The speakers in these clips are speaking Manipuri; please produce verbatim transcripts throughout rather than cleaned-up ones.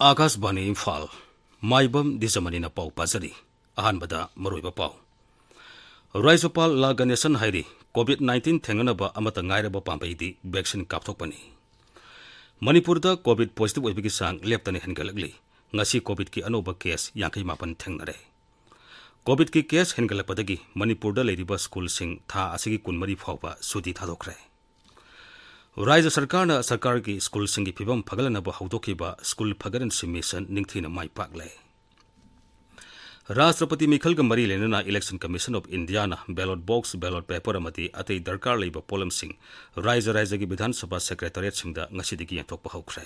ꯑꯥꯀꯥꯁꯕꯥꯅꯤ ꯏꯝꯐꯥꯜ, ꯃꯥꯏꯕꯝ ꯗꯤꯖꯃꯅꯤꯅ ꯄꯥꯎ ꯄꯥꯖꯔꯤ꯫ ꯑꯍꯥꯟꯕꯗ ꯃꯔꯨꯑꯣꯏꯕ ꯄꯥꯎ꯫ ꯔꯥꯖ꯭ꯌꯄꯥꯜ ꯂꯥ ꯒꯅꯦꯁꯟ ꯍꯥꯏꯔꯤ, ꯀꯣꯚꯤꯗ ꯅꯥꯏꯟꯇꯤꯟ ꯊꯦꯡꯅꯅꯕ ꯑꯃꯠꯇ ꯉꯥꯏꯔꯕ ꯄꯥꯝꯕꯩꯗꯤ ꯚꯦꯛꯁꯤꯟ ꯀꯥꯞꯊꯣꯛꯄꯅꯤ꯫ ꯃꯅꯤꯄꯨꯔꯗ ꯀꯣꯚꯤꯗ ꯄꯣꯖꯤꯇꯤꯚ ꯑꯣꯏꯕꯒꯤ ꯆꯥꯡ ꯂꯦꯞꯇꯅ ꯍꯦꯟꯒꯠꯂꯛꯂꯤ꯫ ꯉꯁꯤ ꯀꯣꯚꯤꯗꯀꯤ ꯑꯅꯧꯕ ꯀꯦꯁ ꯌꯥꯡꯈꯩ ꯃꯥꯄꯟ ꯊꯦꯡꯅꯔꯦ꯫ ꯀꯣꯚꯤꯗꯀꯤ ꯀꯦꯁ ꯍꯦꯟꯒꯠꯂꯛꯄꯗꯒꯤ ꯃꯅꯤꯄꯨꯔꯗ ꯂꯩꯔꯤꯕ ꯁ꯭ꯀꯨꯜꯁꯤꯡ ꯊꯥ ꯑꯁꯤꯒꯤ ꯀꯨꯟꯃꯔꯤ ꯐꯥꯎꯕ ꯁꯨꯇꯤ ꯊꯥꯗꯣꯛꯈ꯭ꯔꯦ꯫ ꯔꯥꯖ꯭ꯌ ꯁꯔꯀꯥꯔꯅ ꯁꯔꯀꯥꯔꯒꯤ ꯁ꯭ꯀꯨꯜꯁꯤꯡꯒꯤ ꯐꯤꯕꯝ ꯐꯒꯠꯂꯅꯕ ꯍꯧꯗꯣꯛꯈꯤꯕ ꯁ꯭ꯀꯨꯜ ꯐꯒꯠꯍꯟꯁꯤ ꯃꯤꯁꯟ ꯅꯤꯡꯊꯤꯅ ꯃꯥꯏ ꯄꯥꯛꯂꯦ꯫ ꯔꯥꯁꯇ꯭ꯔꯄꯇꯤ ꯃꯤꯈꯜꯒ ꯃꯔꯤ ꯂꯩꯅꯅ Election Commission of Indiaꯅ ballot box, ballot paper ꯑꯃꯗꯤ ꯑꯇꯩ ꯗꯔꯀꯥꯔ ꯂꯩꯕ ꯄꯣꯠꯂꯝꯁꯤꯡ ꯔꯥꯖ꯭ꯌ ꯔꯥꯖ꯭ꯌꯒꯤ ꯕꯤꯙꯥꯟ ꯁꯚꯥ ꯁꯦꯀ꯭ꯔꯦꯇꯔꯤꯌꯦꯠꯁꯤꯡꯗ ꯉꯁꯤꯗꯒꯤ ꯌꯦꯟꯊꯣꯛꯄ ꯍꯧꯈ꯭ꯔꯦ꯫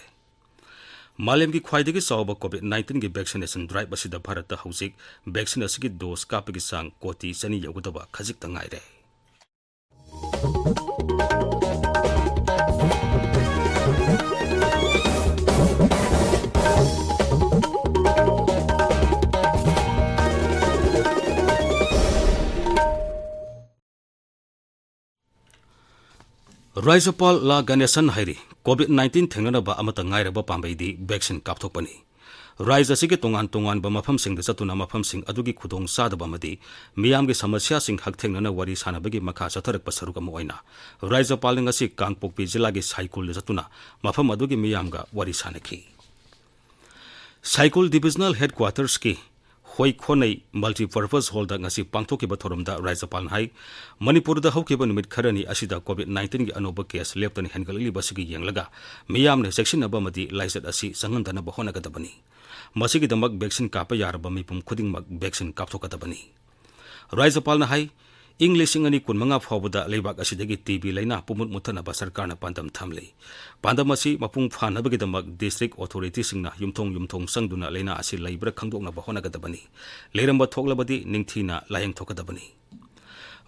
ꯃꯥꯂꯦꯝꯒꯤ ꯈ꯭ꯋꯥꯏꯗꯒꯤ ꯆꯥꯎꯕ ꯀꯣꯚꯤꯗ ꯅꯥꯏꯟꯇꯤꯟꯒꯤ vaccination drive ꯑꯁꯤꯗ ꯚꯥꯔꯠꯇ ꯍꯧꯖꯤꯛ ꯚꯦꯛꯁꯤꯟ ꯑꯁꯤꯒꯤ ꯗꯣꯁ ꯀꯥꯞꯄꯒꯤ ꯆꯥꯡ ꯀꯣꯇꯤ ꯆꯅꯤ ꯌꯧꯒꯗꯕ ꯈꯖꯤꯛꯇ ꯉꯥꯏꯔꯦ꯫ ꯔꯥꯖ꯭ꯌꯄꯥꯜ ꯂꯥ ꯒꯅꯦꯁꯟ ꯍꯥꯏꯔꯤ, ꯀꯣꯚꯤꯗ ꯅꯥꯏꯟꯇꯤꯟ ꯊꯦꯡꯅꯅꯕ ꯑꯃꯠꯇ ꯉꯥꯏꯔꯕ ꯄꯥꯝꯕꯩꯗꯤ ꯚꯦꯛꯁꯤꯟ ꯀꯥꯞꯊꯣꯛꯄꯅꯤ꯫ ꯔꯥꯖ꯭ꯌ ꯑꯁꯤꯒꯤ ꯇꯣꯉꯥꯟ ꯇꯣꯉꯥꯟꯕ ꯃꯐꯝꯁꯤꯡꯗ ꯆꯠꯇꯨꯅ ꯃꯐꯝꯁꯤꯡ ꯑꯗꯨꯒꯤ ꯈꯨꯗꯣꯡꯆꯥꯗꯕ ꯑꯃꯗꯤ ꯃꯤꯌꯥꯝꯒꯤ ꯁꯃꯁ꯭ꯌꯥꯁꯤꯡ ꯍꯛꯊꯦꯡꯅꯅ ꯋꯥꯔꯤ ꯁꯥꯅꯕꯒꯤ ꯃꯈꯥ ꯆꯠꯊꯔꯛꯄ ꯁꯔꯨꯛ ꯑꯃ ꯑꯣꯏꯅ ꯔꯥꯖ꯭ꯌꯄꯥꯜꯅ ꯉꯁꯤ ꯀꯥꯡꯄꯣꯛꯄꯤ ꯖꯤꯂꯥꯒꯤ ꯁꯥꯏꯀꯨꯜꯗ ꯆꯠꯇꯨꯅ ꯃꯐꯝ ꯑꯗꯨꯒꯤ ꯃꯤꯌꯥꯝꯒ ꯋꯥꯔꯤ ꯁꯥꯅꯈꯤ꯫ ꯁꯥꯏꯀꯨꯜ Divisional Headquartersꯀꯤ ꯍꯣꯏꯈꯣꯅꯩ Multipurpose Hallꯗ ꯉꯁꯤ ꯄꯥꯡꯊꯣꯛꯈꯤꯕ ꯊꯧꯔꯝꯗ ꯔꯥꯖ꯭ꯌꯄꯥꯜꯅ ꯍꯥꯏ, ꯃꯅꯤꯄꯨꯔꯗ ꯍꯧꯈꯤꯕ ꯅꯨꯃꯤꯠ ꯈꯔꯅꯤ ꯑꯁꯤꯗ ꯀꯣꯚꯤꯗ ꯅꯥꯏꯟꯇꯤꯟꯒꯤ ꯑꯅꯧꯕ ꯀꯦꯁ ꯂꯦꯞꯇꯅ ꯍꯦꯟꯒꯠꯂꯛꯂꯤꯕ ꯑꯁꯤꯒꯤ ꯌꯦꯡꯂꯒ ꯃꯤꯌꯥꯝꯅ ꯆꯦꯛꯁꯤꯟꯅꯕ ꯑꯃꯗꯤ ꯂꯥꯏꯆꯠ ꯑꯁꯤ ꯆꯪꯍꯟꯗꯅꯕ ꯍꯣꯠꯅꯒꯗꯕꯅꯤ꯫ ꯃꯁꯤꯒꯤꯗꯃꯛ ꯚꯦꯛꯁꯤꯟ ꯀꯥꯞꯄ ꯌꯥꯔꯕ ꯃꯤꯄꯨꯝ ꯈꯨꯗꯤꯡꯃꯛ ꯚꯦꯛꯁꯤꯟ ꯀꯥꯞꯊꯣꯛꯀꯗꯕꯅꯤ꯫ ꯔꯥꯖ꯭ꯌꯄꯥꯜꯅ ꯍꯥꯏ, ꯏꯪ ꯂꯤꯁꯤꯡ ꯑꯅꯤ ꯀꯨꯟꯃꯉꯥ ꯐꯥꯎꯕꯗ ꯂꯩꯕꯥꯛ ꯑꯁꯤꯗꯒꯤ ꯇꯤ ꯕꯤ ꯂꯥꯏꯅꯥ ꯄꯨꯝꯃꯨꯠ ꯃꯨꯠꯊꯠꯅꯕ ꯁꯔꯀꯥꯔꯅ ꯄꯥꯟꯗꯝ ꯊꯝꯂꯤ꯫ ꯄꯥꯟꯗꯝ ꯑꯁꯤ ꯃꯄꯨꯡ ꯐꯥꯅꯕꯒꯤꯗꯃꯛ district authorityꯁꯤꯡꯅ ꯌꯨꯝꯊꯣꯡ ꯌꯨꯝꯊꯣꯡ ꯆꯪꯗꯨꯅ ꯂꯥꯏꯅꯥ ꯑꯁꯤ ꯂꯩꯕ꯭ꯔꯥ ꯈꯪꯗꯣꯛꯅꯕ ꯍꯣꯠꯅꯒꯗꯕꯅꯤ꯫ ꯂꯩꯔꯝꯕ ꯊꯣꯛꯂꯕꯗꯤ ꯅꯤꯡꯊꯤꯅ ꯂꯥꯌꯦꯡꯊꯣꯛꯀꯗꯕꯅꯤ꯫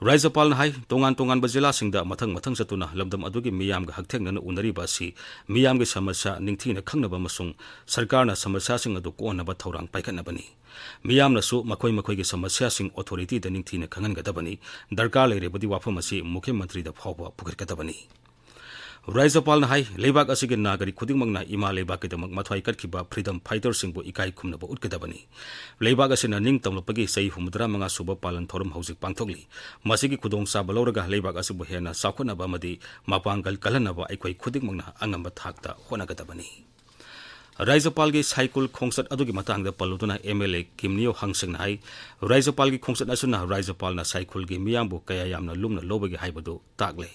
ꯔꯥꯖ꯭ꯌꯄꯥꯜꯅ ꯍꯥꯏ, ꯇꯣꯉꯥꯟ ꯇꯣꯉꯥꯟꯕ ꯖꯤꯂꯥꯁꯤꯡꯗ ꯃꯊꯪ ꯃꯊꯪ ꯆꯠꯇꯨꯅ ꯂꯝꯗꯝ ꯑꯗꯨꯒꯤ ꯃꯤꯌꯥꯝꯒ ꯍꯛꯊꯦꯡꯅꯅ ꯎꯅꯔꯤꯕ ꯑꯁꯤ ꯃꯤꯌꯥꯝꯒꯤ ꯁꯃꯁ꯭ꯌꯥ ꯅꯤꯡꯊꯤꯅ ꯈꯪꯅꯕ ꯑꯃꯁꯨꯡ ꯁꯔꯀꯥꯔꯅ ꯁꯃꯁ꯭ꯌꯥꯁꯤꯡ ꯑꯗꯨ ꯀꯣꯛꯍꯟꯅꯕ ꯊꯧꯔꯥꯡ ꯄꯥꯏꯈꯠꯅꯕꯅꯤ꯫ ꯃꯤꯌꯥꯝꯅꯁꯨ ꯃꯈꯣꯏ ꯃꯈꯣꯏꯒꯤ ꯁꯃꯁ꯭ꯌꯥꯁꯤꯡ authorityꯗ ꯅꯤꯡꯊꯤꯅ ꯈꯪꯍꯟꯒꯗꯕꯅꯤ꯫ ꯗꯔꯀꯥꯔ ꯂꯩꯔꯕꯗꯤ ꯋꯥꯐꯝ ꯑꯁꯤ ꯃꯨꯈ꯭ꯌ ꯃꯟꯇ꯭ꯔꯤꯗ ꯐꯥꯎꯕ ꯄꯨꯈꯠꯀꯗꯕꯅꯤ꯫ ꯔꯥꯖ꯭ꯌꯄꯥꯜꯅ ꯍꯥꯏ, ꯂꯩꯕꯥꯛ ꯑꯁꯤꯒꯤ ꯅꯥꯒꯔꯤꯛ ꯈꯨꯗꯤꯡꯃꯛꯅ ꯏꯃꯥ ꯂꯩꯕꯥꯛꯀꯤꯗꯃꯛ ꯃꯊ꯭ꯋꯥꯏ ꯀꯠꯈꯤꯕ freedom fighterꯁꯤꯡꯕꯨ ꯏꯀꯥꯏ ꯈꯨꯝꯅꯕ ꯎꯠꯀꯗꯕꯅꯤ꯫ ꯂꯩꯕꯥꯛ ꯑꯁꯤꯅ ꯅꯤꯡꯇꯝꯂꯛꯄꯒꯤ ꯆꯍꯤ ꯍꯨꯝꯐꯨꯇꯔꯥ ꯃꯉꯥ ꯁꯨꯕ ꯄꯥꯂꯟ ꯊꯧꯔꯝ ꯍꯧꯖꯤꯛ ꯄꯥꯡꯊꯣꯛꯂꯤ꯫ ꯃꯁꯤꯒꯤ ꯈꯨꯗꯣꯡꯆꯥꯕ ꯂꯧꯔꯒ ꯂꯩꯕꯥꯛ ꯑꯁꯤꯕꯨ ꯍꯦꯟꯅ ꯆꯥꯎꯈꯠꯅꯕ ꯑꯃꯗꯤ ꯃꯄꯥꯡꯒꯜ ꯀꯜꯍꯟꯅꯕ ꯑꯩꯈꯣꯏ ꯈꯨꯗꯤꯡꯃꯛꯅ ꯑꯉꯝꯕ ꯊꯥꯛꯇ ꯍꯣꯠꯅꯒꯗꯕꯅꯤ꯫ ꯔꯥꯖ꯭ꯌꯄꯥꯜꯒꯤ ꯁꯥꯏꯀꯨꯜ ꯈꯣꯡꯆꯠ ꯑꯗꯨꯒꯤ ꯃꯇꯥꯡꯗ ꯄꯜꯂꯨꯗꯨꯅ MLA ꯀꯤꯝꯅꯤꯌꯣ ꯍꯪꯁꯤꯡꯅ ꯍꯥꯏ, ꯔꯥꯖ꯭ꯌꯄꯥꯜꯒꯤ ꯈꯣꯡꯆꯠ ꯑꯁꯤꯅ ꯔꯥꯖ꯭ꯌꯄꯥꯜꯅ ꯁꯥꯏꯀꯨꯜꯒꯤ ꯃꯤꯌꯥꯝꯕꯨ ꯀꯌꯥ ꯌꯥꯝꯅ ꯂꯨꯝꯅ ꯂꯧꯕꯒꯦ ꯍꯥꯏꯕꯗꯨ ꯇꯥꯛꯂꯦ꯫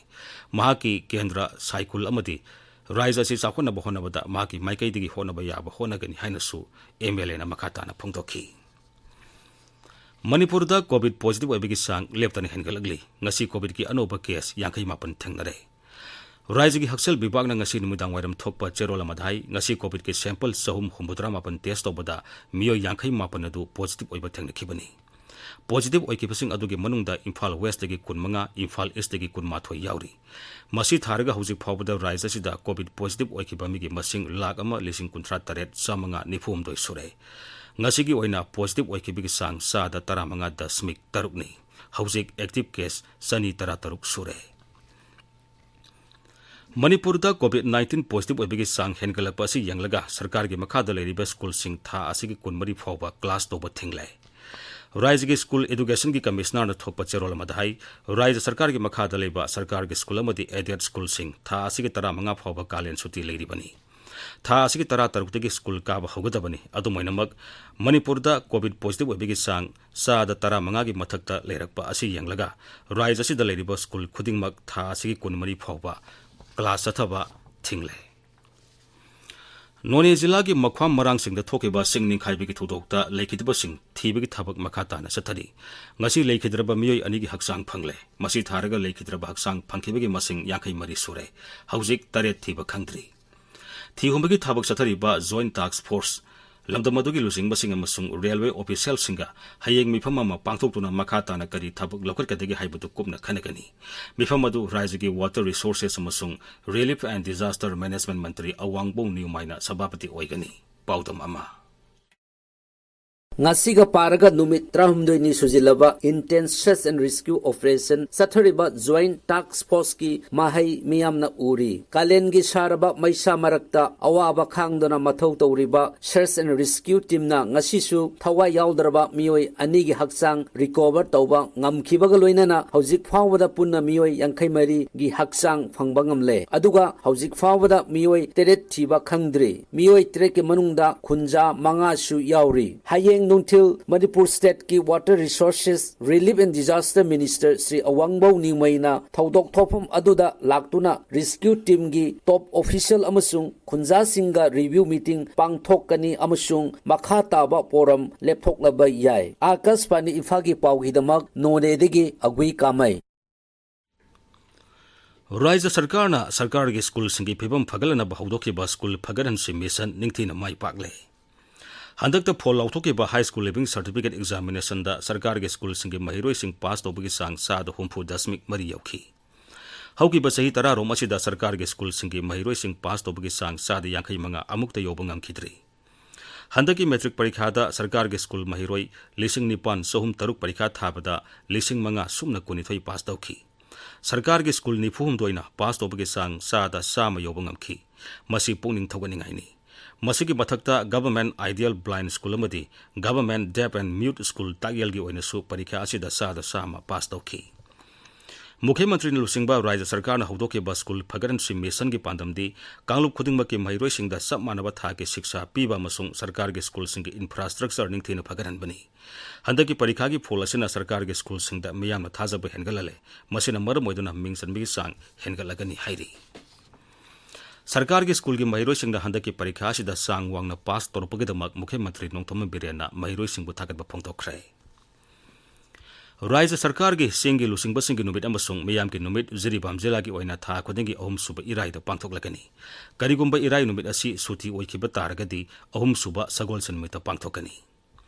ꯃꯍꯥꯛꯀꯤ ꯀꯦꯟꯗ꯭ꯔ ꯁꯥꯏꯀꯨꯜ ꯑꯃꯗꯤ ꯔꯥꯖ꯭ꯌ ꯑꯁꯤ ꯆꯥꯎꯈꯠꯅꯕ ꯍꯣꯠꯅꯕꯗ ꯃꯍꯥꯛꯀꯤ ꯃꯥꯏꯀꯩꯗꯒꯤ ꯍꯣꯠꯅꯕ ꯌꯥꯕ ꯍꯣꯠꯅꯒꯅꯤ ꯍꯥꯏꯅꯁꯨ MLAꯅ ꯃꯈꯥ ꯇꯥꯅ ꯐꯣꯡꯗꯣꯛꯈꯤ꯫ ꯃꯅꯤꯄꯨꯔꯗ COVID positive ꯑꯣꯏꯕꯒꯤ ꯆꯥꯡ ꯂꯦꯞꯇꯅ ꯍꯦꯟꯒꯠꯂꯛꯂꯤ꯫ ꯉꯁꯤ COVIDꯀꯤ ꯑꯅꯧꯕ case ꯌꯥꯡꯈꯩ ꯃꯥꯄꯟ ꯊꯦꯡꯅꯔꯦ꯫ ꯔꯥꯖ꯭ꯌꯒꯤ ꯍꯛꯁꯦꯜ ꯕꯤꯚꯥꯒꯅ ꯉꯁꯤ ꯅꯨꯃꯤꯗꯥꯡ ꯋꯥꯏꯔꯝ ꯊꯣꯛꯄ ꯆꯦꯔꯣꯜ ꯑꯃꯗ ꯍꯥꯏ, ꯉꯁꯤ COVIDꯀꯤ sample ꯆꯍꯨꯝ ꯍꯨꯝꯐꯨꯇꯔꯥ ꯃꯥꯄꯟ test ꯇꯧꯕꯗ ꯃꯤꯑꯣꯏ ꯌꯥꯡꯈꯩ ꯃꯥꯄꯟ ꯑꯗꯨ positive ꯑꯣꯏꯕ ꯊꯦꯡꯅꯈꯤꯕꯅꯤ꯫ Positive ꯑꯣꯏꯈꯤꯕꯁꯤꯡ ꯑꯗꯨꯒꯤ ꯃꯅꯨꯡꯗ ꯏꯝꯐꯥꯜ Westꯇꯒꯤ ꯀꯨꯟꯃꯉꯥ, ꯏꯝꯐꯥꯜ Eastꯇꯒꯤ ꯀꯨꯟꯃꯥꯊꯣꯏ ꯌꯥꯎꯔꯤ꯫ ꯃꯁꯤ ꯊꯥꯔꯒ ꯍꯧꯖꯤꯛ ꯐꯥꯎꯕꯗ ꯔꯥꯖ꯭ꯌ ꯑꯁꯤꯗ COVID positive ꯑꯣꯏꯈꯤꯕ ꯃꯤꯒꯤ ꯃꯁꯤꯡ ꯂꯥꯈ ꯑꯃ ꯂꯤꯁꯤꯡ ꯀꯨꯟꯊ꯭ꯔꯥ ꯇꯔꯦꯠ ꯆꯥꯃꯉꯥ ꯅꯤꯐꯨ ꯍꯨꯝꯗꯣꯏ ꯁꯨꯔꯦ꯫ ꯉꯁꯤꯒꯤ ꯑꯣꯏꯅ positive ꯑꯣꯏꯈꯤꯕꯒꯤ ꯆꯥꯡ ꯆꯥꯗ ꯇꯔꯥꯃꯉꯥ ꯗꯁꯃꯤꯛ ꯇꯔꯨꯛꯅꯤ꯫ ꯍꯧꯖꯤꯛ active case ꯆꯅꯤ ꯇꯔꯥꯇꯔꯨꯛ ꯁꯨꯔꯦ꯫ ꯃꯅꯤꯄꯨꯔꯗ COVID nineteen positive ꯑꯣꯏꯕꯒꯤ ꯆꯥꯡ ꯍꯦꯟꯒꯠꯂꯛꯄ ꯑꯁꯤ ꯌꯦꯡꯂꯒ ꯁꯔꯀꯥꯔꯒꯤ ꯃꯈꯥꯗ ꯂꯩꯔꯤꯕ ꯁ꯭ꯀꯨꯜꯁꯤꯡ ꯊꯥ ꯑꯁꯤꯒꯤ ꯀꯨꯟꯃꯔꯤ ꯐꯥꯎꯕ class ꯇꯧꯕ ꯊꯤꯡꯂꯦ꯫ ꯔꯥꯖ꯭ꯌꯒꯤ ꯁ꯭ꯀꯨꯜ ꯑꯦꯗꯨꯀꯦꯁꯟꯒꯤ ꯀꯃꯤꯁꯅꯔꯅ ꯊꯣꯛꯄ ꯆꯦꯔꯣꯜ ꯑꯃꯗ ꯍꯥꯏ, ꯔꯥꯖ꯭ꯌ ꯁꯔꯀꯥꯔꯒꯤ ꯃꯈꯥꯗ ꯂꯩꯕ ꯁꯔꯀꯥꯔꯒꯤ ꯁ꯭ꯀꯨꯜ ꯑꯃꯗꯤ aided ꯁ꯭ꯀꯨꯜꯁꯤꯡ ꯊꯥ ꯑꯁꯤꯒꯤ ꯇꯔꯥꯃꯉꯥ ꯐꯥꯎꯕ ꯀꯥꯂꯦꯟ ꯁꯨꯇꯤ ꯂꯩꯔꯤꯕꯅꯤ꯫ ꯊꯥ ꯑꯁꯤꯒꯤ ꯇꯔꯥꯇꯔꯨꯛꯇꯒꯤ ꯁ꯭ꯀꯨꯜ ꯀꯥꯕ ꯍꯧꯒꯗꯕꯅꯤ꯫ ꯑꯗꯨꯝ ꯑꯣꯏꯅꯃꯛ, ꯃꯅꯤꯄꯨꯔꯗ COVID positive ꯑꯣꯏꯕꯒꯤ ꯆꯥꯡ ꯆꯥꯗ ꯇꯔꯥꯃꯉꯥꯒꯤ ꯃꯊꯛꯇ ꯂꯩꯔꯛꯄ ꯑꯁꯤ ꯌꯦꯡꯂꯒ ꯔꯥꯖ꯭ꯌ ꯑꯁꯤꯗ ꯂꯩꯔꯤꯕ ꯁ꯭ꯀꯨꯜ ꯈꯨꯗꯤꯡꯃꯛ ꯊꯥ ꯑꯁꯤꯒꯤ ꯀꯨꯟꯃꯔꯤ ꯐꯥꯎꯕ class ꯆꯠꯊꯕ ꯊꯤꯡꯂꯦ꯫ ꯅꯣꯅꯦ ꯖꯤꯂꯥꯒꯤ ꯃꯈ꯭ꯋꯥꯝ ꯃꯔꯥꯡꯁꯤꯡꯗ ꯊꯣꯛꯈꯤꯕ ꯁꯤꯡ ꯅꯤꯡꯈꯥꯏꯕꯒꯤ ꯊꯧꯗꯣꯛꯇ ꯂꯩꯈꯤꯗꯕꯁꯤꯡ ꯊꯤꯕꯒꯤ ꯊꯕꯛ ꯃꯈꯥ ꯇꯥꯅ ꯆꯠꯊꯔꯤ꯫ ꯉꯁꯤ ꯂꯩꯈꯤꯗ꯭ꯔꯕ ꯃꯤꯑꯣꯏ ꯑꯅꯤꯒꯤ ꯍꯛꯆꯥꯡ ꯐꯪꯂꯦ꯫ ꯃꯁꯤ ꯊꯥꯔꯒ ꯂꯩꯈꯤꯗ꯭ꯔꯕ ꯍꯛꯆꯥꯡ ꯐꯪꯈꯤꯕꯒꯤ ꯃꯁꯤꯡ ꯌꯥꯡꯈꯩ ꯃꯔꯤ ꯁꯨꯔꯦ꯫ ꯍꯧꯖꯤꯛ ꯇꯔꯦꯠ ꯊꯤꯕ ꯈꯪꯗ꯭ꯔꯤ꯫ ꯊꯤꯍꯨꯝꯕꯒꯤ ꯊꯕꯛ ꯆꯠꯊꯔꯤꯕ Joint Task Force, ꯂꯝꯗꯝ ꯑꯗꯨꯒꯤ ꯂꯨꯆꯤꯡꯕꯁꯤꯡ ꯑꯃꯁꯨꯡ railway officialꯁꯤꯡꯒ ꯍꯌꯦꯡ ꯃꯤꯐꯝ ꯑꯃ ꯄꯥꯡꯊꯣꯛꯇꯨꯅ ꯃꯈꯥ ꯇꯥꯅ ꯀꯔꯤ ꯊꯕꯛ ꯂꯧꯈꯠꯀꯗꯒꯦ ꯍꯥꯏꯕꯗꯨ ꯀꯨꯞꯅ ꯈꯟꯅꯒꯅꯤ꯫ ꯃꯤꯐꯝ ꯑꯗꯨ ꯔꯥꯖ꯭ꯌꯒꯤ Water Resources ꯑꯃꯁꯨꯡ Relief and Disaster Management ꯃꯟꯇ꯭ꯔꯤ ꯑꯋꯥꯡꯕꯣꯡ ꯅꯤꯌꯨꯃꯥꯏꯅ ꯁꯚꯥꯄꯇꯤ ꯑꯣꯏꯒꯅꯤ꯫ ꯄꯥꯎꯗꯝ ꯑꯃ꯫ ꯉꯁꯤꯒ ꯄꯥꯔꯒ ꯅꯨꯃꯤꯠ ꯇꯔꯥꯍꯨꯝꯗꯣꯏꯅꯤ ꯁꯨꯖꯤꯜꯂꯕ Intense Search and Rescue Operation ꯆꯠꯊꯔꯤꯕ Joint Task Forceꯀꯤ ꯃꯍꯩ ꯃꯤꯌꯥꯝꯅ ꯎꯔꯤ꯫ ꯀꯥꯂꯦꯟꯒꯤ ꯁꯥꯔꯕ ꯃꯩꯁꯥ ꯃꯔꯛꯇ ꯑꯋꯥꯕ ꯈꯥꯡꯗꯨꯅ ꯃꯊꯧ ꯇꯧꯔꯤꯕ Search and Rescue Teamꯅ ꯉꯁꯤꯁꯨ ꯊꯋꯥꯏ ꯌꯥꯎꯗ꯭ꯔꯕ ꯃꯤꯑꯣꯏ ꯑꯅꯤꯒꯤ ꯍꯛꯆꯥꯡ recover ꯇꯧꯕ ꯉꯝꯈꯤꯕꯒ ꯂꯣꯏꯅꯅ ꯍꯧꯖꯤꯛ ꯐꯥꯎꯕꯗ ꯄꯨꯟꯅ ꯃꯤꯑꯣꯏ ꯌꯥꯡꯈꯩ ꯃꯔꯤꯒꯤ ꯍꯛꯆꯥꯡ ꯐꯪꯕ ꯉꯝꯂꯦ꯫ ꯑꯗꯨꯒ ꯍꯧꯖꯤꯛ ꯐꯥꯎꯕꯗ ꯃꯤꯑꯣꯏ ꯇꯔꯦꯠ ꯊꯤꯕ ꯈꯪꯗ꯭ꯔꯤ꯫ ꯃꯤꯑꯣꯏ ꯇꯔꯦꯠꯀꯤ ꯃꯅꯨꯡꯗ ꯈꯨꯟꯖꯥ ꯃꯉꯥꯁꯨ ꯌꯥꯎꯔꯤ꯫ ꯍꯌꯦꯡ ꯅꯨꯡꯊꯤꯜ Manipur stateꯀꯤ Water Resources, Relief and Disaster Minister Shri ꯑꯋꯥꯡꯕꯧ ꯅꯤꯡꯃꯩꯅ ꯊꯧꯗꯣꯛ ꯊꯣꯛꯐꯝ ꯑꯗꯨꯗ ꯂꯥꯛꯇꯨꯅ Rescue Teamꯒꯤ top official ꯑꯃꯁꯨꯡ ꯈꯨꯟꯖꯥꯁꯤꯡꯒ review meeting ꯄꯥꯡꯊꯣꯛꯀꯅꯤ ꯑꯃꯁꯨꯡ ꯃꯈꯥ ꯇꯥꯕ ꯄꯣꯔꯝ ꯂꯦꯞꯊꯣꯛꯂꯕ ꯌꯥꯏ꯫ ꯑꯥꯀꯥꯁꯕꯥꯅꯤ ꯏꯝꯐꯥꯜꯒꯤ ꯄꯥꯎꯒꯤꯗꯃꯛ ꯅꯣꯅꯦꯗꯒꯤ ꯑꯒꯨꯏ ꯀꯥꯃꯩ꯫ ꯔꯥꯖ꯭ꯌ ꯁꯔꯀꯥꯔꯅ ꯁꯔꯀꯥꯔꯒꯤ ꯁ꯭ꯀꯨꯜꯁꯤꯡꯒꯤ ꯐꯤꯕꯝ ꯐꯒꯠꯂꯅꯕ ꯍꯧꯗꯣꯛꯈꯤꯕ ꯁ꯭ꯀꯨꯜ ꯐꯒꯠꯍꯟꯁꯤ ꯃꯤꯁꯟ ꯅꯤꯡꯊꯤꯅ ꯃꯥꯏ ꯄꯥꯛꯂꯦ꯫ ꯍꯟꯗꯛꯇ ꯐꯣꯜ ꯂꯥꯎꯊꯣꯛꯈꯤꯕ High School Leaving Certificate Examinationꯗ ꯁꯔꯀꯥꯔꯒꯤ ꯁ꯭ꯀꯨꯜꯁꯤꯡꯒꯤ ꯃꯍꯩꯔꯣꯏꯁꯤꯡ ꯄꯥꯁ ꯇꯧꯕꯒꯤ ꯆꯥꯡ ꯆꯥꯗ ꯍꯨꯝꯐꯨ ꯗꯁꯃꯤꯛ ꯃꯔꯤ ꯌꯧꯈꯤ꯫ ꯍꯧꯈꯤꯕ ꯆꯍꯤ ꯇꯔꯥꯔꯣꯝ ꯑꯁꯤꯗ ꯁꯔꯀꯥꯔꯒꯤ ꯁ꯭ꯀꯨꯜꯁꯤꯡꯒꯤ ꯃꯍꯩꯔꯣꯏꯁꯤꯡ ꯄꯥꯁ ꯇꯧꯕꯒꯤ ꯆꯥꯡ ꯆꯥꯗ ꯌꯥꯡꯈꯩ ꯃꯉꯥ ꯑꯃꯨꯛꯇ ꯌꯧꯕ ꯉꯝꯈꯤꯗ꯭ꯔꯤ꯫ ꯍꯟꯗꯛꯀꯤ ꯃꯦꯇ꯭ꯔꯤꯛ ꯄꯔꯤꯈꯥꯗ ꯁꯔꯀꯥꯔꯒꯤ ꯁ꯭ꯀꯨꯜ ꯃꯍꯩꯔꯣꯏ ꯂꯤꯁꯤꯡ ꯅꯤꯄꯥꯟ ꯆꯍꯨꯝ ꯇꯔꯨꯛ ꯄꯔꯤꯈꯥ ꯊꯥꯕꯗ ꯂꯤꯁꯤꯡ ꯃꯉꯥ ꯁꯨꯞꯅ ꯀꯨꯟꯅꯤꯊꯣꯏ ꯄꯥꯁ ꯇꯧꯈꯤ꯫ ꯁꯔꯀꯥꯔꯒꯤ ꯁ꯭ꯀꯨꯜ ꯅꯤꯐꯨ ꯍꯨꯝꯗꯣꯏꯅ ꯄꯥꯁ ꯇꯧꯕꯒꯤ ꯆꯥꯡ ꯆꯥꯗ ꯆꯥꯝꯃ ꯌꯧꯕ ꯉꯝꯈꯤ꯫ ꯃꯁꯤ ꯄꯨꯛꯅꯤꯡ ꯊꯧꯒꯠꯅꯤꯡꯉꯥꯏꯅꯤ꯫ ꯃꯁꯤꯒꯤ ꯃꯊꯛꯇ Government Ideal Blind School ꯑꯃꯗꯤ Government Deaf and Mute School ꯇꯥꯛꯌꯦꯜꯒꯤ ꯑꯣꯏꯅꯁꯨ ꯄꯔꯤꯈꯥ ꯑꯁꯤꯗ ꯆꯥꯗ ꯆꯥꯝꯃ ꯄꯥꯁ ꯇꯧꯈꯤ꯫ ꯃꯨꯈ꯭ꯌ ꯃꯟꯇ꯭ꯔꯤꯅ ꯂꯨꯆꯤꯡꯕ ꯔꯥꯖ꯭ꯌ ꯁꯔꯀꯥꯔꯅ ꯍꯧꯗꯣꯛꯈꯤꯕ ꯁ꯭ꯀꯨꯜ ꯐꯒꯠꯍꯟꯁꯤ ꯃꯤꯁꯟꯒꯤ ꯄꯥꯟꯗꯝꯗꯤ ꯀꯥꯡꯂꯨꯞ ꯈꯨꯗꯤꯡꯃꯛꯀꯤ ꯃꯍꯩꯔꯣꯏꯁꯤꯡꯗ ꯆꯞ ꯃꯥꯟꯅꯕ ꯊꯥꯛꯀꯤ ꯁꯤꯛꯁꯥ ꯄꯤꯕ ꯑꯃꯁꯨꯡ ꯁꯔꯀꯥꯔꯒꯤ ꯁ꯭ꯀꯨꯜꯁꯤꯡꯒꯤ infrastructure ꯅꯤꯡꯊꯤꯅ ꯐꯒꯠꯍꯟꯕꯅꯤ꯫ ꯍꯟꯗꯛꯀꯤ ꯄꯔꯤꯈꯥꯒꯤ ꯐꯣꯜ ꯑꯁꯤꯅ ꯁꯔꯀꯥꯔꯒꯤ ꯁ꯭ꯀꯨꯜꯁꯤꯡꯗ ꯃꯤꯌꯥꯝꯅ ꯊꯥꯖꯕ ꯍꯦꯟꯒꯠꯍꯜꯂꯦ꯫ ꯃꯁꯤꯅ ꯃꯔꯝ ꯑꯣꯏꯗꯨꯅ ꯃꯤꯡ ꯆꯟꯕꯒꯤ ꯆꯥꯡ ꯍꯦꯟꯒꯠꯂꯒꯅꯤ ꯍꯥꯏꯔꯤ꯫ ꯁꯔꯀꯥꯔꯒꯤ ꯁ꯭ꯀꯨꯜꯒꯤ ꯃꯍꯩꯔꯣꯏꯁꯤꯡꯅ ꯍꯟꯗꯛꯀꯤ ꯄꯔꯤꯈꯥ ꯑꯁꯤꯗ ꯆꯥꯡ ꯋꯥꯡꯅ ꯄꯥꯁ ꯇꯧꯔꯛꯄꯒꯤꯗꯃꯛ ꯃꯨꯈ꯭ꯌ ꯃꯟꯇ꯭ꯔꯤ ꯅꯣꯡꯊꯣꯝꯕꯝ ꯕꯤꯔꯦꯟꯅ ꯃꯍꯩꯔꯣꯏꯁꯤꯡꯕꯨ ꯊꯥꯒꯠꯄ ꯐꯣꯡꯗꯣꯛꯈ꯭ꯔꯦ꯫ ꯔꯥꯖ꯭ꯌ ꯁꯔꯀꯥꯔꯒꯤ ꯆꯤꯡꯒꯤ ꯂꯨꯆꯤꯡꯕꯁꯤꯡꯒꯤ ꯅꯨꯃꯤꯠ ꯑꯃꯁꯨꯡ ꯃꯤꯌꯥꯝꯒꯤ ꯅꯨꯃꯤꯠ ꯖꯤꯔꯤꯕꯥꯝ ꯖꯤꯂꯥꯒꯤ ꯑꯣꯏꯅ ꯊꯥ ꯈꯨꯗꯤꯡꯒꯤ ꯑꯍꯨꯝꯁꯨꯕ ꯏꯔꯥꯏꯗ ꯄꯥꯡꯊꯣꯛꯂꯒꯅꯤ꯫ ꯀꯔꯤꯒꯨꯝꯕ ꯏꯔꯥꯏ ꯅꯨꯃꯤꯠ ꯑꯁꯤ ꯁꯨꯇꯤ ꯑꯣꯏꯈꯤꯕ ꯇꯥꯔꯒꯗꯤ ꯑꯍꯨꯝꯁꯨꯕ ꯁꯒꯣꯜꯁꯦꯟ ꯅꯨꯃꯤꯠꯇ ꯄꯥꯡꯊꯣꯛꯀꯅꯤ꯫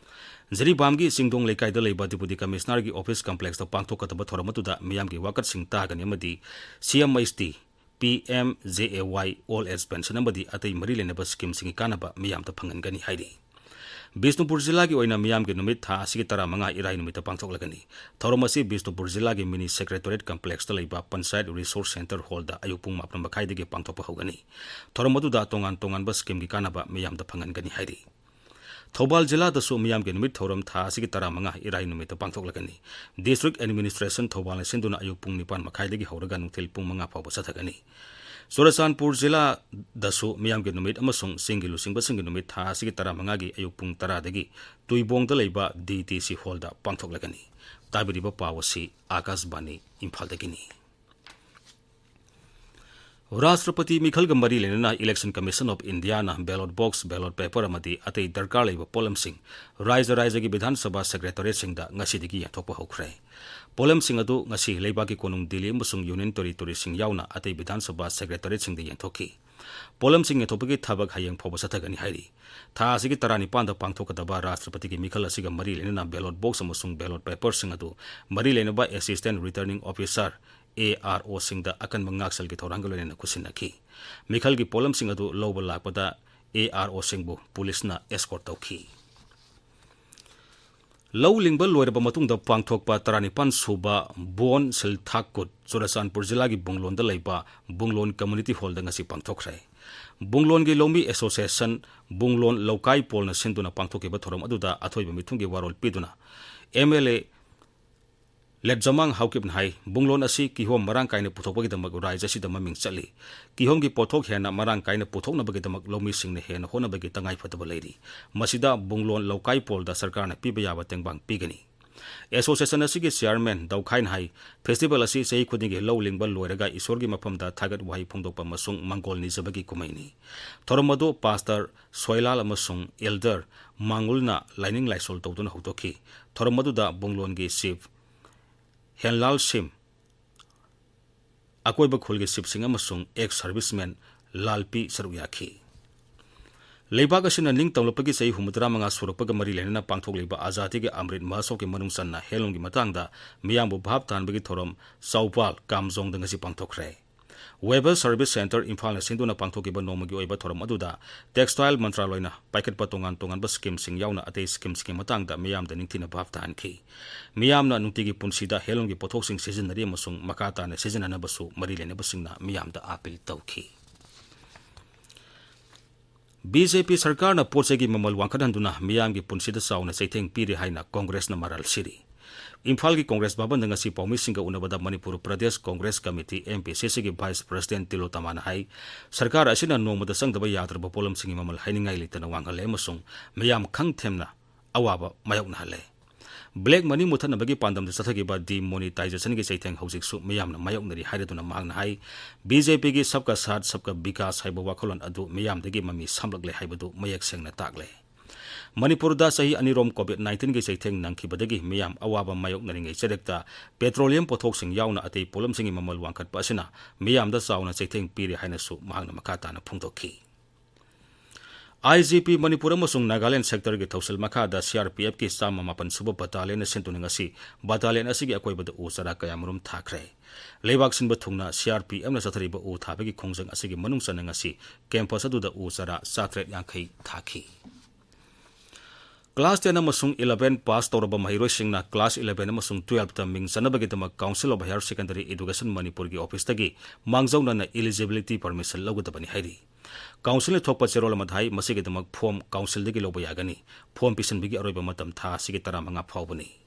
ꯖꯤꯔꯤꯕꯥꯝꯒꯤ ꯆꯤꯡꯗꯣꯡ ꯂꯩꯀꯥꯏꯗ ꯂꯩꯕ Deputy Commissionerꯒꯤ office complexꯇ ꯄꯥꯡꯊꯣꯛꯀꯗꯕ ꯊꯧꯔꯝ ꯑꯗꯨꯗ ꯃꯤꯌꯥꯝꯒꯤ ꯋꯥꯀꯠꯁꯤꯡ ꯇꯥꯒꯅꯤ ꯑꯃꯗꯤ C M H T, P M J A Y, Old Age Pension ꯑꯃꯗꯤ ꯑꯇꯩ ꯃꯔꯤ ꯂꯩꯅꯕ schemeꯁꯤꯡꯒꯤ ꯀꯥꯟꯅꯕ ꯃꯤꯌꯥꯝꯗ ꯐꯪꯍꯟꯒꯅꯤ ꯍꯥꯏꯔꯤ꯫ ꯕꯤꯁꯅꯨꯄꯨꯔ ꯖꯤꯂꯥꯒꯤ ꯑꯣꯏꯅ ꯃꯤꯌꯥꯝꯒꯤ ꯅꯨꯃꯤꯠ ꯊꯥ ꯑꯁꯤꯒꯤ ꯇꯔꯥꯃꯉꯥ ꯏꯔꯥꯏ ꯅꯨꯃꯤꯠꯇ ꯄꯥꯡꯊꯣꯛꯂꯒꯅꯤ꯫ ꯊꯧꯔꯝ ꯑꯁꯤ ꯕꯤꯁꯅꯨꯄꯨꯔ ꯖꯤꯂꯥꯒꯤ ꯃꯤꯅꯤ ꯁꯦꯀ꯭ꯔꯦꯇꯔꯤꯌꯦꯠ ꯀꯝꯄ꯭ꯂꯦꯛꯁꯇ ꯂꯩꯕ ꯄꯟꯆꯥꯌꯠ ꯔꯤꯁꯣꯔꯁ ꯁꯦꯟꯇꯔ ꯍꯣꯜꯗ ꯑꯌꯨꯛ ꯄꯨꯡ ꯃꯥꯄꯟ ꯃꯈꯥꯏꯗꯒꯤ ꯄꯥꯡꯊꯣꯛꯄ ꯍꯧꯒꯅꯤ꯫ ꯊꯧꯔꯝ ꯑꯗꯨꯗ ꯇꯣꯉꯥꯟ ꯇꯣꯉꯥꯟꯕ ꯁ꯭ꯀꯤꯝꯒꯤ ꯀꯥꯟꯅꯕ ꯃꯤꯌꯥꯝꯗ ꯐꯪꯍꯟꯒꯅꯤ ꯍꯥꯏꯔꯤ꯫ ꯊꯧꯕꯥꯜ ꯖꯤꯂꯥꯗꯁꯨ ꯃꯤꯌꯥꯝꯒꯤ ꯅꯨꯃꯤꯠ ꯊꯧꯔꯝ ꯊꯥ ꯑꯁꯤꯒꯤ ꯇꯔꯥꯃꯉꯥ ꯏꯔꯥꯏ ꯅꯨꯃꯤꯠꯇ ꯄꯥꯡꯊꯣꯛꯂꯒꯅꯤ꯫ ꯗꯤꯁꯇ꯭ꯔꯤꯛ ꯑꯦꯗꯃꯤꯅꯤꯁꯇ꯭ꯔꯦꯁꯟ ꯊꯧꯕꯥꯜꯅ ꯁꯤꯟꯗꯨꯅ ꯑꯌꯨꯛ ꯄꯨꯡ ꯅꯤꯄꯥꯟ ꯃꯈꯥꯏꯗꯒꯤ ꯍꯧꯔꯒ ꯅꯨꯡꯊꯤꯜ ꯄꯨꯡ ꯃꯉꯥ ꯐꯥꯎꯕ ꯆꯠꯊꯒꯅꯤ꯫ ꯆꯨꯔꯆꯥꯟꯄꯨꯔ ꯖꯤꯂꯥꯗꯁꯨ ꯃꯤꯌꯥꯝꯒꯤ ꯅꯨꯃꯤꯠ ꯑꯃꯁꯨꯡ ꯆꯤꯡꯒꯤ ꯂꯨꯆꯤꯡꯕꯁꯤꯡꯒꯤ ꯅꯨꯃꯤꯠ ꯊꯥ ꯑꯁꯤꯒꯤ ꯇꯔꯥꯃꯉꯥꯒꯤ ꯑꯌꯨꯛ ꯄꯨꯡ ꯇꯔꯥꯗꯒꯤ ꯇꯨꯏꯕꯣꯡꯗ ꯂꯩꯕ ꯗꯤ ꯇꯤ ꯁꯤ ꯍꯣꯜꯗ ꯄꯥꯡꯊꯣꯛꯂꯒꯅꯤ꯫ ꯇꯥꯕꯤꯔꯤꯕ ꯄꯥꯎ ꯑꯁꯤ ꯑꯥꯀꯥꯁꯕꯥꯅꯤ ꯏꯝꯐꯥꯜꯗꯒꯤꯅꯤ꯫ ꯔꯥꯁꯇ꯭ꯔꯄꯇꯤ ꯃꯤꯈꯜꯒ ꯃꯔꯤ ꯂꯩꯅꯅ Election Commission of Indiaꯅ ballot box, ballot paper ꯑꯃꯗꯤ ꯑꯇꯩ ꯗꯔꯀꯥꯔ ꯂꯩꯕ ꯄꯣꯠꯂꯝꯁꯤꯡ ꯔꯥꯖ꯭ꯌ ꯔꯥꯖ꯭ꯌꯒꯤ ꯕꯤꯙꯥꯟ ꯁꯚꯥ ꯁꯦꯀ꯭ꯔꯦꯇꯔꯤꯌꯦꯠꯁꯤꯡꯗ ꯉꯁꯤꯗꯒꯤ ꯌꯦꯟꯊꯣꯛꯄ ꯍꯧꯈ꯭ꯔꯦ꯫ ꯄꯣꯠꯂꯝꯁꯤꯡ ꯑꯗꯨ ꯉꯁꯤ ꯂꯩꯕꯥꯛꯀꯤ ꯀꯣꯅꯨꯡ ꯗꯤꯜꯂꯤ ꯑꯃꯁꯨꯡ ꯌꯨꯅꯤꯌꯟ ꯇꯦꯔꯤꯇꯣꯔꯤꯁꯤꯡ ꯌꯥꯎꯅ ꯑꯇꯩ ꯕꯤꯙꯥꯟ ꯁꯚꯥ ꯁꯦꯀ꯭ꯔꯦꯇꯔꯤꯌꯦꯠꯁꯤꯡꯗ ꯌꯦꯟꯊꯣꯛꯈꯤ꯫ ꯄꯣꯠꯂꯝꯁꯤꯡ ꯌꯦꯟꯊꯣꯛꯄꯒꯤ ꯊꯕꯛ ꯍꯌꯦꯡ ꯐꯥꯎꯕ ꯆꯠꯊꯒꯅꯤ ꯍꯥꯏꯔꯤ꯫ ꯊꯥ ꯑꯁꯤꯒꯤ ꯇꯔꯥꯅꯤꯄꯥꯟꯗ ꯄꯥꯡꯊꯣꯛꯀꯗꯕ ꯔꯥꯁꯇ꯭ꯔꯄꯇꯤꯒꯤ ꯃꯤꯈꯜ ꯑꯁꯤꯒ ꯃꯔꯤ ꯂꯩꯅꯅ ballot box ꯑꯃꯁꯨꯡ ballot paperꯁꯤꯡ ꯑꯗꯨ ꯃꯔꯤ ꯂꯩꯅꯕ Assistant Returning Officer, AROꯁꯤꯡꯗ ꯑꯀꯟꯕ ꯉꯥꯛꯁꯦꯜꯒꯤ ꯊꯧꯔꯥꯡꯒ ꯂꯣꯏꯅꯅ ꯈꯨꯠꯁꯤꯟꯅꯈꯤ꯫ ꯃꯤꯈꯜꯒꯤ ꯄꯣꯠꯂꯝꯁꯤꯡ ꯑꯗꯨ ꯂꯧꯕ ꯂꯥꯛꯄꯗ AROꯁꯤꯡꯕꯨ ꯄꯨꯂꯤꯁꯅ escort ꯇꯧꯈꯤ꯫ ꯂꯧ ꯂꯤꯡꯕ ꯂꯣꯏꯔꯕ ꯃꯇꯨꯡꯗ ꯄꯥꯡꯊꯣꯛꯄ ꯇꯔꯥꯅꯤꯄꯥꯟ ꯁꯨꯕ ꯕꯣꯟ ꯁꯤꯜꯊꯥꯛ ꯀꯨꯠ ꯆꯨꯔꯆꯥꯟꯄꯨꯔ ꯖꯤꯂꯥꯒꯤ ꯕꯨꯡꯂꯣꯟꯗ ꯂꯩꯕ ꯕꯨꯡꯂꯣꯟ ꯀꯝꯃ꯭ꯌꯨꯅꯤꯇꯤ ꯍꯣꯜꯗ ꯉꯁꯤ ꯄꯥꯡꯊꯣꯛꯈ꯭ꯔꯦ꯫ ꯕꯨꯡꯂꯣꯟꯒꯤ ꯂꯧꯃꯤ ꯑꯦꯁꯣꯁꯤꯌꯦꯁꯟ ꯕꯨꯡꯂꯣꯟ ꯂꯧꯀꯥꯏ ꯄꯣꯜꯅ ꯁꯤꯟꯗꯨꯅ ꯄꯥꯡꯊꯣꯛꯈꯤꯕ ꯊꯧꯔꯝ ꯑꯗꯨꯗ ꯑꯊꯣꯏꯕ ꯃꯤꯊꯨꯡꯒꯤ ꯋꯥꯔꯣꯜ ꯄꯤꯗꯨꯅ MLA ꯂꯦꯠꯖꯃꯥꯡ ꯍꯥꯎꯀꯤꯞꯅ ꯍꯥꯏ, ꯕꯨꯡꯂꯣꯟ ꯑꯁꯤ ꯀꯤꯍꯣꯝ ꯃꯔꯥꯡ ꯀꯥꯏꯅ ꯄꯨꯊꯣꯛꯄꯒꯤꯗꯃꯛ ꯔꯥꯏꯖ ꯑꯁꯤꯗ ꯃꯃꯤꯡ ꯆꯠꯂꯤ꯫ ꯀꯤꯍꯣꯝꯒꯤ ꯄꯣꯠꯊꯣꯛ ꯍꯦꯟꯅ ꯃꯔꯥꯡ ꯀꯥꯏꯅ ꯄꯨꯊꯣꯛꯅꯕꯒꯤꯗꯃꯛ ꯂꯧꯃꯤꯁꯤꯡꯅ ꯍꯦꯟꯅ ꯍꯣꯠꯅꯕꯒꯤ ꯇꯉꯥꯏꯐꯗꯕ ꯂꯩꯔꯤ꯫ ꯃꯁꯤꯗ ꯕꯨꯡꯂꯣꯟ ꯂꯧꯀꯥꯏ ꯄꯣꯜꯗ ꯁꯔꯀꯥꯔꯅ ꯄꯤꯕ ꯌꯥꯕ ꯇꯦꯡꯕꯥꯡ ꯄꯤꯒꯅꯤ꯫ ꯑꯦꯁꯣꯁꯤꯌꯦꯁꯟ ꯑꯁꯤꯒꯤ ꯆꯤꯌꯥꯔꯃꯦꯟ ꯗꯧꯈꯥꯏꯅ ꯍꯥꯏ, ꯐꯦꯁꯇꯤꯚꯦꯜ ꯑꯁꯤ ꯆꯍꯤ ꯈꯨꯗꯤꯡꯒꯤ ꯂꯧ ꯂꯤꯡꯕ ꯂꯣꯏꯔꯒ ꯏꯁꯣꯔꯒꯤ ꯃꯐꯝꯗ ꯊꯥꯒꯠ ꯋꯥꯍꯩ ꯐꯣꯡꯗꯣꯛꯄ ꯑꯃꯁꯨꯡ ꯃꯪꯒꯣꯜ ꯅꯤꯖꯕꯒꯤ ꯀꯨꯝꯍꯩꯅꯤ꯫ ꯊꯧꯔꯝ ꯑꯗꯨ ꯄꯥꯁꯇꯔ ꯁꯣꯏꯂꯥꯜ ꯑꯃꯁꯨꯡ ꯑꯦꯜꯗꯔ ꯃꯥꯡꯒꯨꯜꯅ ꯂꯥꯏꯅꯤꯡ ꯂꯥꯏꯁꯣꯜ ꯇꯧꯗꯨꯅ ꯍꯧꯗꯣꯛꯈꯤ꯫ ꯊꯧꯔꯝ ꯑꯗꯨꯗ ꯕꯨꯡꯂꯣꯟꯒꯤ ꯆꯤꯐ ꯍꯦꯟꯂꯥꯜ ꯁꯤꯝ, ꯑꯀꯣꯏꯕ ꯈꯨꯜꯒꯤ ꯆꯤꯐꯁꯤꯡ ꯑꯃꯁꯨꯡ ex serviceman ꯂꯥꯜꯄꯤ ꯁꯔꯨꯛ ꯌꯥꯈꯤ꯫ ꯂꯩꯕꯥꯛ ꯑꯁꯤꯅ ꯅꯤꯡꯇꯝꯂꯛꯄꯒꯤ ꯆꯍꯤ ꯍꯨꯝꯐꯨꯇꯔꯥꯃꯉꯥ ꯁꯨꯔꯛꯄꯒ ꯃꯔꯤ ꯂꯩꯅꯅ ꯄꯥꯡꯊꯣꯛꯂꯤꯕ ꯑꯖꯥꯗꯤꯒꯤ ꯑꯃ꯭ꯔꯤꯠ ꯃꯍꯣꯠꯁꯕꯀꯤ ꯃꯅꯨꯡ ꯆꯟꯅ ꯍꯦꯟꯂꯨꯝꯒꯤ ꯃꯇꯥꯡꯗ ꯃꯤꯌꯥꯝꯕꯨ ꯚꯥꯞ ꯇꯥꯍꯟꯕꯒꯤ ꯊꯧꯔꯝ ꯆꯥꯎꯄꯥꯜ ꯀꯥꯝꯖꯣꯡꯗ ꯉꯁꯤ ꯄꯥꯡꯊꯣꯛꯈ꯭ꯔꯦ꯫ Weber Service Centre ꯏꯝꯐꯥꯜꯅ ꯁꯤꯟꯗꯨꯅ ꯄꯥꯡꯊꯣꯛꯈꯤꯕ ꯅꯣꯡꯃꯒꯤ ꯑꯣꯏꯕ ꯊꯧꯔꯝ ꯑꯗꯨꯗ Textile ꯃꯟꯇ꯭ꯔꯥꯂꯣꯏꯅ ꯄꯥꯏꯈꯠꯄ ꯇꯣꯉꯥꯟ ꯇꯣꯉꯥꯟꯕ scheme ꯁꯤꯡ ꯌꯥꯎꯅ ꯑꯇꯩ scheme ꯁꯤꯡꯒꯤ ꯃꯇꯥꯡꯗ ꯃꯤꯌꯥꯝꯗ ꯅꯤꯡꯊꯤꯅ ꯚꯥꯞ ꯇꯥꯍꯟꯈꯤ꯫ ꯃꯤꯌꯥꯝꯅ ꯅꯨꯡꯇꯤꯒꯤ ꯄꯨꯟꯁꯤꯗ handloom ꯒꯤ ꯄꯣꯠꯊꯣꯛꯁꯤꯡ ꯁꯤꯖꯤꯟꯅꯔꯤ ꯑꯃꯁꯨꯡ ꯃꯈꯥ ꯇꯥꯅ ꯁꯤꯖꯤꯟꯅꯅꯕꯁꯨ ꯃꯔꯤ ꯂꯩꯅꯕꯁꯤꯡꯅ ꯃꯤꯌꯥꯝꯗ ꯑꯥꯄꯤꯜ ꯇꯧꯈꯤ꯫ ꯕꯤ ꯖꯦ ꯄꯤ ꯁꯔꯀꯥꯔꯅ ꯄꯣꯠ ꯆꯩꯒꯤ ꯃꯃꯜ ꯋꯥꯡꯈꯠꯍꯟꯗꯨꯅ ꯃꯤꯌꯥꯝꯒꯤ ꯄꯨꯟꯁꯤꯗ ꯆꯥꯎꯅ ꯆꯩꯊꯦꯡ ꯄꯤꯔꯤ ꯍꯥꯏꯅ ꯀꯣꯡꯒ꯭ꯔꯦꯁꯅ ꯃꯔꯥꯜ ꯁꯤꯔꯤ꯫ ꯏꯝꯐꯥꯜꯒꯤ ꯀꯣꯡꯒ꯭ꯔꯦꯁ ꯚꯕꯟꯗ ꯉꯁꯤ ꯄꯥꯎꯃꯤꯁꯤꯡꯒ ꯎꯅꯕꯗ Manipur Pradesh Congress committee, M P C ꯁꯤꯒꯤ vice president ꯇꯤꯂꯣꯇꯃꯥꯅ ꯍꯥꯏ, ꯁꯔꯀꯥꯔ ꯑꯁꯤꯅ ꯅꯣꯡꯃꯗ ꯆꯪꯗꯕ ꯌꯥꯗ꯭ꯔꯕ ꯄꯣꯠꯂꯝꯁꯤꯡꯒꯤ ꯃꯃꯜ ꯍꯥꯏꯅꯤꯡꯉꯥꯏ ꯂꯩꯇꯅ ꯋꯥꯡꯍꯜꯂꯦ ꯑꯃꯁꯨꯡ ꯃꯤꯌꯥꯝ ꯈꯪ ꯊꯦꯝꯅ ꯑꯋꯥꯕ ꯃꯥꯌꯣꯛꯅꯍꯜꯂꯦ꯫ Black money ꯃꯨꯠꯊꯠꯅꯕꯒꯤ ꯄꯥꯟꯗꯝꯗ ꯆꯠꯊꯈꯤꯕ demonetization ꯒꯤ ꯆꯩꯊꯦꯡ ꯍꯧꯖꯤꯛꯁꯨ ꯃꯤꯌꯥꯝꯅ ꯃꯥꯌꯣꯛꯅꯔꯤ ꯍꯥꯏꯔꯗꯨꯅ ꯃꯍꯥꯛꯅ ꯍꯥꯏ, ꯕꯤ ꯖꯦ ꯄꯤ ꯒꯤ Sabka Saath Sabka Vikas ꯍꯥꯏꯕ ꯋꯥꯈꯜꯂꯣꯟ ꯑꯗꯨ ꯃꯤꯌꯥꯝꯗꯒꯤ ꯃꯃꯤ ꯁꯥꯝꯂꯛꯂꯦ ꯍꯥꯏꯕꯗꯨ ꯃꯌꯦꯛ ꯁꯦꯡꯅ ꯇꯥꯛꯂꯦ꯫ ꯃꯅꯤꯄꯨꯔꯗ ꯆꯍꯤ ꯑꯅꯤꯔꯣꯝ COVID nineteen ꯒꯤ ꯆꯩꯊꯦꯡ ꯅꯪꯈꯤꯕꯗꯒꯤ ꯃꯤꯌꯥꯝ ꯑꯋꯥꯕ ꯃꯥꯌꯣꯛꯅꯔꯤꯉꯩ ꯆꯔꯛꯇ petroleum ꯄꯣꯠꯊꯣꯛꯁꯤꯡ ꯌꯥꯎꯅ ꯑꯇꯩ ꯄꯣꯠꯂꯝꯁꯤꯡꯒꯤ ꯃꯃꯜ ꯋꯥꯡꯈꯠꯄ ꯑꯁꯤꯅ ꯃꯤꯌꯥꯝꯗ ꯆꯥꯎꯅ ꯆꯩꯊꯦꯡ ꯄꯤꯔꯤ ꯍꯥꯏꯅꯁꯨ ꯃꯍꯥꯛꯅ ꯃꯈꯥ ꯇꯥꯅ ꯐꯣꯡꯗꯣꯛꯈꯤ꯫ ꯑꯥꯏ ꯖꯤ ꯄꯤ ꯃꯅꯤꯄꯨꯔ ꯑꯃꯁꯨꯡ ꯅꯥꯒꯥꯂꯦꯟ sector ꯒꯤ ꯊꯧꯁꯤꯜ ꯃꯈꯥꯗ ꯁꯤ ꯑꯥꯔ ꯄꯤ ꯑꯦꯐ ꯀꯤ ꯆꯥꯝꯃ ꯃꯥꯄꯟ ꯁꯨꯕ battalion ꯅ ꯁꯤꯟꯗꯨꯅ ꯉꯁꯤ battalion ꯑꯁꯤꯒꯤ ꯑꯀꯣꯏꯕꯗ ꯎ ꯆꯥꯔꯥ ꯀꯌꯥꯃꯔꯨꯝ ꯊꯥꯈ꯭ꯔꯦ꯫ ꯂꯩꯕꯥꯛ ꯁꯤꯟꯕ ꯊꯨꯡꯅ ꯁꯤ ꯑꯥꯔ ꯄꯤ ꯑꯦꯐ ꯅ ꯆꯠꯊꯔꯤꯕ ꯎ ꯊꯥꯕꯒꯤ ꯈꯣꯡꯖꯪ ꯑꯁꯤꯒꯤ ꯃꯅꯨꯡ ꯆꯟꯅ ꯉꯁꯤ campus ꯑꯗꯨꯗ ꯎ ꯆꯥꯔꯥ ꯆꯥꯇ꯭ꯔꯦꯠ ꯌꯥꯡꯈꯩ ꯊꯥꯈꯤ꯫ Class ten ꯑꯃꯁꯨꯡ eleven pass ꯇꯧꯔꯕ ꯃꯍꯩꯔꯣꯏꯁꯤꯡꯅ class eleven ꯑꯃꯁꯨꯡ twelve ꯇ ꯃꯤꯡ ꯆꯟꯅꯕꯒꯤꯗꯃꯛ Council of Higher Secondary Education ꯃꯅꯤꯄꯨꯔꯒꯤ office ꯇꯒꯤ ꯃꯥꯡꯖꯧꯅꯅ eligibility permission ꯂꯧꯒꯗꯕꯅꯤ ꯍꯥꯏꯔꯤ꯫ Council ꯅ ꯊꯣꯛꯄ ꯆꯦꯔꯣꯜ ꯑꯃꯗ ꯍꯥꯏ, ꯃꯁꯤꯒꯤꯗꯃꯛ form Council ꯗꯒꯤ ꯂꯧꯕ ꯌꯥꯒꯅꯤ꯫ Form ꯄꯤꯁꯤꯟꯕꯒꯤ ꯑꯔꯣꯏꯕ ꯃꯇꯝ ꯊꯥ ꯑꯁꯤꯒꯤ ꯇꯔꯥꯃꯉꯥ ꯐꯥꯎꯕꯅꯤ꯫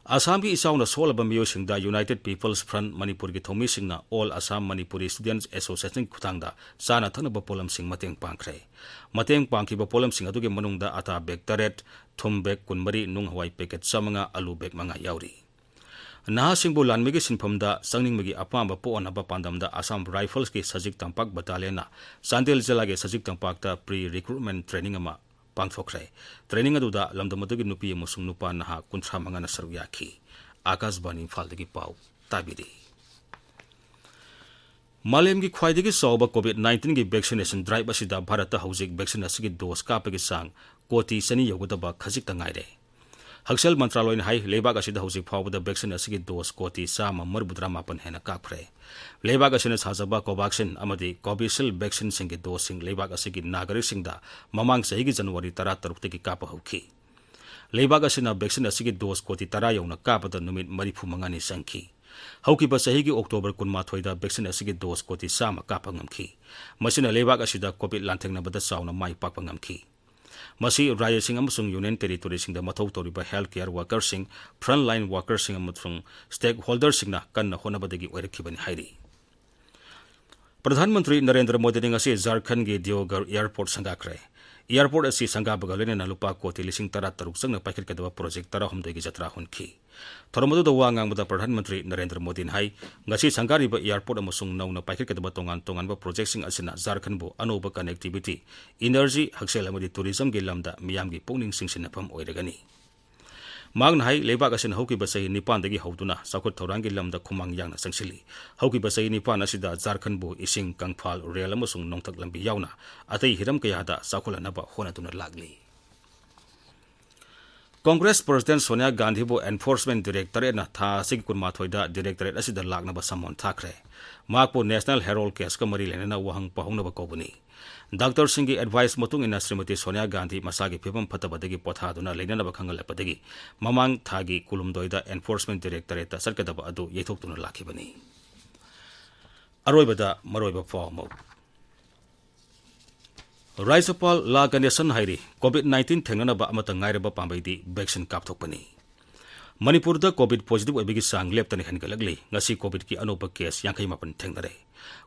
ꯑꯁꯥꯝꯒꯤ ꯏꯆꯥꯎꯅ ꯁꯣꯛꯂꯕ ꯃꯤꯑꯣꯏꯁꯤꯡꯗ United People's Front ꯃꯅꯤꯄꯨꯔꯒꯤ ꯊꯧꯃꯤꯁꯤꯡꯅ All Assam Manipuri Students Association ꯒꯤ ꯈꯨꯠꯊꯥꯡꯗ ꯆꯥꯅ ꯊꯛꯅꯕ ꯄꯣꯠꯂꯝꯁꯤꯡ ꯃꯇꯦꯡ ꯄꯥꯡꯈ꯭ꯔꯦ꯫ ꯃꯇꯦꯡ ꯄꯥꯡꯈꯤꯕ ꯄꯣꯠꯂꯝꯁꯤꯡ ꯑꯗꯨꯒꯤ ꯃꯅꯨꯡꯗ ꯑꯇꯥ bag ꯇꯔꯦꯠ, ꯊꯨꯝ bag ꯀꯨꯟꯃꯔꯤ, ꯅꯨꯡ ꯍꯋꯥꯏ packet ꯆꯥꯃꯉꯥ, ꯑꯂꯨ bag ꯃꯉꯥ ꯌꯥꯎꯔꯤ꯫ ꯅꯍꯥꯁꯤꯡꯕꯨ ꯂꯥꯟꯃꯤꯒꯤ ꯁꯤꯟꯐꯝꯗ ꯆꯪꯅꯤꯡꯕꯒꯤ ꯑꯄꯥꯝꯕ ꯄꯣꯛꯍꯟꯅꯕ ꯄꯥꯟꯗꯝꯗ Assam Rifles ꯀꯤ ꯁꯖꯤꯛ ꯇꯝꯄꯥꯛ battalion ꯅ ꯆꯥꯟꯗꯦꯜ ꯖꯤꯂꯥꯒꯤ ꯁꯖꯤꯛ ꯇꯝꯄꯥꯛꯇ pre recruitment training ꯑꯃ ꯄꯥꯡꯊꯣꯛꯈ꯭ꯔꯦ꯫ Training ꯑꯗꯨꯗ ꯂꯝꯗꯝ ꯑꯗꯨꯒꯤ ꯅꯨꯄꯤ ꯑꯃꯁꯨꯡ ꯅꯨꯄꯥ ꯅꯍꯥ ꯀꯨꯟꯊ꯭ꯔꯥ ꯃꯉꯥꯅ ꯁꯔꯨꯛ ꯌꯥꯈꯤ꯫ ꯑꯥꯀꯥꯁꯕꯥꯅꯤ ꯏꯝꯐꯥꯜꯗꯒꯤ ꯄꯥꯎ ꯇꯥꯕꯤꯔꯤ꯫ ꯃꯥꯂꯦꯝꯒꯤ ꯈ꯭ꯋꯥꯏꯗꯒꯤ ꯆꯥꯎꯕ COVID nineteen ꯒꯤ vaccination drive ꯑꯁꯤꯗ ꯚꯥꯔꯠꯇ ꯍꯧꯖꯤꯛ vaccine ꯑꯁꯤꯒꯤ dose ꯀꯥꯞꯄꯒꯤ ꯆꯥꯡ ꯀꯣꯇꯤ ꯆꯅꯤ ꯌꯧꯒꯗꯕ ꯈꯖꯤꯛꯇ ꯉꯥꯏꯔꯦ꯫ ꯍꯛꯁꯦꯜ ꯃꯟꯇ꯭ꯔꯥꯂꯣꯏꯅ ꯍꯥꯏ, ꯂꯩꯕꯥꯛ ꯑꯁꯤꯗ ꯍꯧꯖꯤꯛ ꯐꯥꯎꯕꯗ vaccine ꯑꯁꯤꯒꯤ dose ꯀꯣꯇꯤ ꯆꯥꯝꯃ ꯃꯔꯤꯐꯨꯇꯔꯥ ꯃꯥꯄꯟ ꯍꯦꯟꯅ ꯀꯥꯞꯈ꯭ꯔꯦ꯫ ꯂꯩꯕꯥꯛ ꯑꯁꯤꯅ ꯁꯥꯖꯕ Covaxin ꯑꯃꯗꯤ Covishield vaccineꯁꯤꯡꯒꯤ doseꯁꯤꯡ ꯂꯩꯕꯥꯛ ꯑꯁꯤꯒꯤ ꯅꯥꯒꯔꯤꯛꯁꯤꯡꯗ ꯃꯃꯥꯡ ꯆꯍꯤꯒꯤ ꯖꯅꯋꯥꯔꯤ ꯇꯔꯥꯇꯔꯨꯛꯇꯒꯤ ꯀꯥꯞꯄ ꯍꯧꯈꯤ꯫ ꯂꯩꯕꯥꯛ ꯑꯁꯤꯅ vaccine ꯑꯁꯤꯒꯤ dose ꯀꯣꯇꯤ ꯇꯔꯥ ꯌꯧꯅ ꯀꯥꯞꯄꯗ ꯅꯨꯃꯤꯠ ꯃꯔꯤꯐꯨ ꯃꯉꯥꯅꯤ ꯆꯪꯈꯤ꯫ ꯍꯧꯈꯤꯕ ꯆꯍꯤꯒꯤ October ꯀꯨꯟꯃꯥꯊꯣꯏꯗ vaccine ꯑꯁꯤꯒꯤ dose ꯀꯣꯇꯤ ꯆꯥꯝꯃ ꯀꯥꯞꯄ ꯉꯝꯈꯤ꯫ ꯃꯁꯤꯅ ꯂꯩꯕꯥꯛ ꯑꯁꯤꯗ COVID ꯂꯥꯟꯊꯦꯡꯅꯕꯗ ꯆꯥꯎꯅ ꯃꯥꯏ ꯄꯥꯛꯄ ꯉꯝꯈꯤ꯫ ꯃꯁꯤ ꯔꯥꯖ꯭ꯌꯁꯤꯡ ꯑꯃꯁꯨꯡ Union Territoryꯁꯤꯡꯗ ꯃꯊꯧ ꯇꯧꯔꯤꯕ health care workerꯁꯤꯡ, frontline workerꯁꯤꯡ ꯑꯃꯁꯨꯡ stakeholderꯁꯤꯡꯅ ꯀꯟꯅ ꯍꯣꯠꯅꯕꯗꯒꯤ ꯑꯣꯏꯔꯛꯈꯤꯕꯅꯤ ꯍꯥꯏꯔꯤ꯫ ꯄ꯭ꯔꯙꯥꯟ ꯃꯟꯇ꯭ꯔꯤ ꯅꯔꯦꯟꯗ꯭ꯔ ꯃꯣꯗꯤꯅ ꯉꯁꯤ ꯖꯥꯔꯈꯟꯒꯤ ꯗꯤꯌꯣꯒꯔ airport ꯁꯪꯒꯥꯈ꯭ꯔꯦ꯫ Airport ꯑꯁꯤ ꯁꯪꯒꯥꯕꯒ ꯂꯣꯏꯅꯅ ꯂꯨꯄꯥ ꯀꯣꯇꯤ ꯂꯤꯁꯤꯡ ꯇꯔꯥ ꯇꯔꯨꯛ ꯆꯪꯅ ꯄꯥꯏꯈꯠꯀꯗꯕ project ꯇꯔꯥꯍꯨꯝꯗꯣꯏꯒꯤ ꯖꯇ꯭ꯔꯥ ꯍꯨꯟꯈꯤ꯫ ꯊꯧꯔꯝ ꯑꯗꯨꯗ ꯋꯥ ꯉꯥꯡꯕꯗ ꯄ꯭ꯔꯙꯥꯟ ꯃꯟꯇ꯭ꯔꯤ ꯅꯔꯦꯟꯗ꯭ꯔ ꯃꯣꯗꯤꯅ ꯍꯥꯏ, ꯉꯁꯤ ꯁꯪꯒꯥꯔꯤꯕ airport ꯑꯃꯁꯨꯡ ꯅꯧꯅ ꯄꯥꯏꯈꯠꯀꯗꯕ ꯇꯣꯉꯥꯟ ꯇꯣꯉꯥꯟꯕ projectꯁꯤꯡ ꯑꯁꯤꯅ ꯖꯥꯔꯈꯟꯕꯨ ꯑꯅꯧꯕ connectivity, energy, ꯍꯛꯁꯦꯜ ꯑꯃꯗꯤ tourismꯒꯤ ꯂꯝꯗ ꯃꯤꯌꯥꯝꯒꯤ ꯄꯨꯛꯅꯤꯡ ꯆꯤꯡꯁꯤꯟꯅꯐꯝ ꯑꯣꯏꯔꯒꯅꯤ꯫ ꯃꯍꯥꯛꯅ ꯍꯥꯏ, ꯂꯩꯕꯥꯛ ꯑꯁꯤꯅ ꯍꯧꯈꯤꯕ ꯆꯍꯤ ꯅꯤꯄꯥꯟꯗꯒꯤ ꯍꯧꯗꯨꯅ ꯆꯥꯎꯈꯠ ꯊꯧꯔꯥꯡꯒꯤ ꯂꯝꯗ ꯈꯨꯃꯥꯡ ꯌꯥꯡꯅ ꯆꯪꯁꯤꯜꯂꯤ꯫ ꯍꯧꯈꯤꯕ ꯆꯍꯤ ꯅꯤꯄꯥꯟ ꯑꯁꯤꯗ ꯖꯥꯔꯈꯟꯕꯨ ꯏꯁꯤꯡ, ꯀꯪꯐꯥꯜ, ꯔꯦꯜ ꯑꯃꯁꯨꯡ ꯅꯣꯡꯊꯛ ꯂꯝꯕꯤ ꯌꯥꯎꯅ ꯑꯇꯩ ꯍꯤꯔꯝ ꯀꯌꯥꯗ ꯆꯥꯎꯈꯠꯍꯟꯅꯕ ꯍꯣꯠꯅꯗꯨꯅ ꯂꯥꯛꯂꯤ꯫ ꯀꯣꯡꯒ꯭ꯔꯦꯁ President ꯁꯣꯅꯤꯌꯥ ꯒꯥꯟꯙꯤꯕꯨ Enforcement Directorateꯅ ꯊꯥ ꯑꯁꯤꯒꯤ ꯀꯨꯟꯃꯥꯊꯣꯏꯗ directorate ꯑꯁꯤꯗ ꯂꯥꯛꯅꯕ summon ꯊꯥꯈ꯭ꯔꯦ꯫ ꯃꯍꯥꯛꯄꯨ National Herold caseꯀ ꯃꯔꯤ ꯂꯩꯅꯅ ꯋꯥꯍꯪ ꯄꯥꯎꯍꯧꯅꯕ ꯀꯧꯕꯅꯤ꯫ ꯗꯥꯛꯇꯔꯁꯤꯡꯒꯤ advice ꯃꯇꯨꯡ ꯏꯟꯅ ꯁ꯭ꯔꯤꯃꯇꯤ ꯁꯣꯅꯤꯌꯥ ꯒꯥꯟꯙꯤ ꯃꯁꯥꯒꯤ ꯐꯤꯕꯝ ꯐꯠꯇꯕꯗꯒꯤ ꯄꯣꯊꯥꯗꯨꯅ ꯂꯩꯅꯅꯕ ꯈꯪꯍꯜꯂꯛꯄꯗꯒꯤ ꯃꯃꯥꯡ ꯊꯥꯒꯤ ꯀꯨꯟꯍꯨꯝꯗꯣꯏꯗ Enforcement Directorateꯇ ꯆꯠꯀꯗꯕ ꯑꯗꯨ ꯌꯩꯊꯣꯛꯇꯨꯅ ꯂꯥꯛꯈꯤꯕꯅꯤ꯫ ꯑꯔꯣꯏꯕꯗ ꯃꯔꯨꯑꯣꯏꯕ ꯄꯥꯎ ꯑꯃ꯫ ꯔꯥꯖ꯭ꯌꯄꯥꯜ ꯂꯥ ꯒꯅꯦꯁꯟ ꯍꯥꯏꯔꯤ, COVID nineteen ꯊꯦꯡꯅꯅꯕ ꯑꯃꯠꯇ ꯉꯥꯏꯔꯕ ꯄꯥꯝꯕꯩꯗꯤ vaccine ꯀꯥꯞꯊꯣꯛꯄꯅꯤ꯫ ꯃꯅꯤꯄꯨꯔꯗ COVID positive ꯑꯣꯏꯕꯒꯤ ꯆꯥꯡ ꯂꯦꯞꯇꯅ ꯍꯦꯟꯒꯠꯂꯛꯂꯤ꯫ ꯉꯁꯤ COVIDꯀꯤ ꯑꯅꯧꯕ case ꯌꯥꯡꯈꯩ ꯃꯥꯄꯟ ꯊꯦꯡꯅꯔꯦ꯫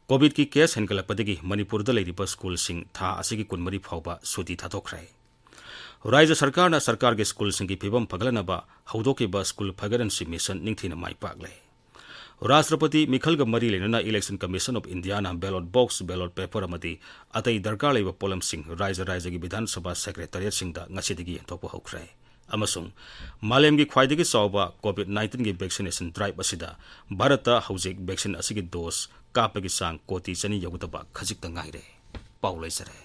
COVIDꯀꯤ case ꯍꯦꯟꯒꯠꯂꯛꯄꯗꯒꯤ ꯃꯅꯤꯄꯨꯔꯗ ꯂꯩꯔꯤꯕ schoolꯁꯤꯡ ꯊꯥ ꯑꯁꯤꯒꯤ ꯀꯨꯟꯃꯔꯤ ꯐꯥꯎꯕ ꯁꯨꯇꯤ ꯊꯥꯗꯣꯛꯈ꯭ꯔꯦ꯫ ꯔꯥꯖ꯭ꯌ ꯁꯔꯀꯥꯔꯅ ꯁꯔꯀꯥꯔꯒꯤ schoolꯁꯤꯡꯒꯤ ꯐꯤꯕꯝ ꯐꯒꯠꯍꯟꯅꯕ ꯍꯧꯗꯣꯛꯈꯤꯕ School ꯐꯒꯠꯍꯟꯁꯤ mission ꯅꯤꯡꯊꯤꯅ ꯃꯥꯏ ꯄꯥꯛꯂꯦ꯫ ꯔꯥꯁꯇ꯭ꯔꯄꯇꯤ ꯃꯤꯈꯜꯒ ꯃꯔꯤ ꯂꯩꯅꯅ Election Commission of Indiaꯅ ballot box, ballot paper ꯑꯃꯗꯤ ꯑꯇꯩ ꯗꯔꯀꯥꯔ ꯂꯩꯕ ꯄꯣꯠꯂꯝꯁꯤꯡ ꯔꯥꯖ꯭ꯌ ꯔꯥꯖ꯭ꯌꯒꯤ ꯕꯤꯙꯥꯟ ꯁꯚꯥ secretariatꯁꯤꯡꯗ ꯉꯁꯤꯗꯒꯤ ꯌꯦꯟꯊꯣꯛꯄ ꯍꯧꯈ꯭ꯔꯦ꯫ ꯑꯃꯁꯨꯡ ꯃꯥꯂꯦꯝꯒꯤ ꯈ꯭ꯋꯥꯏꯗꯒꯤ ꯆꯥꯎꯕ COVID nineteenꯒꯤ vaccination drive ꯑꯁꯤꯗ ꯚꯥꯔꯠꯇ ꯍꯧꯖꯤꯛ vaccine ꯑꯁꯤꯒꯤ dose ꯀꯥꯞꯄꯒꯤ ꯆꯥꯡ ꯀꯣꯇꯤ ꯆꯅꯤ ꯌꯧꯒꯗꯕ ꯈꯖꯤꯛꯇ ꯉꯥꯏꯔꯦ꯫ ꯄꯥꯎ ꯂꯣꯏꯖꯔꯦ꯫